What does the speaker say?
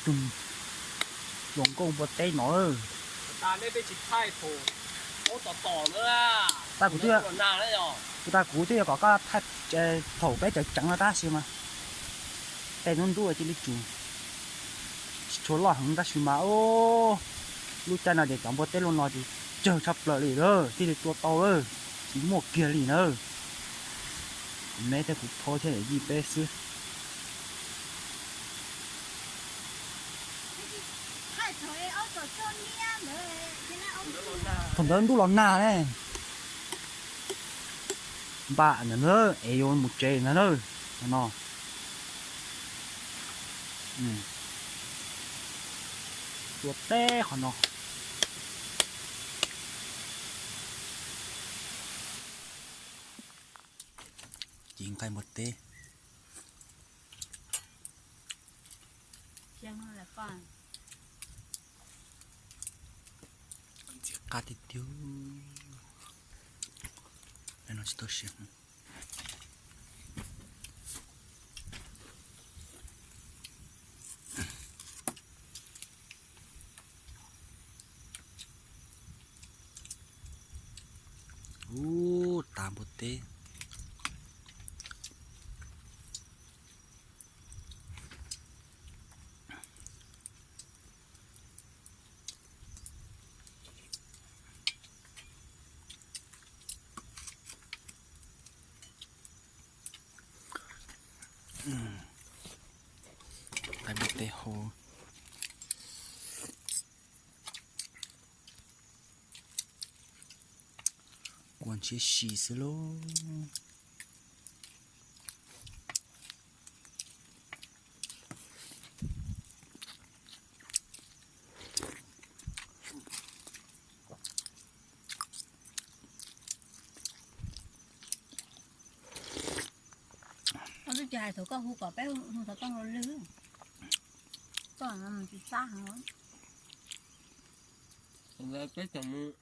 Tus hluas nkauj npua teb no. Tab kuv twb, kuv tab kuv twb yuav kom koj thaij thaum peb tseem tseev no tab sis mas tej hnub ntuj cia li tsum tsis tshua loj heev tab sis mas lub caij no ces cov npua teb luaj no ces tsawg tshaj plaws li lawm thiaj li tua tau lawm, tsis muaj kiag li na. Kuv me thiab kuv phob thiab yij peb xwb. Thaum ntawd ntuj los nag ne. Npam ntawm na es yuav mus tsev ntag na. Qhov no tua teb qhov no. Ci nqaij npua teb. Ntxim qab tiag tiag. No tsis tau siav. Ub, tas npua teb. Nqaij npua teb hau. Kua ntshiab si xwb lauj. Koj twb tsis hais thaum koj hu kom peb hu xov tooj los lwg. Koj tsis xab heev. Peb tseem mus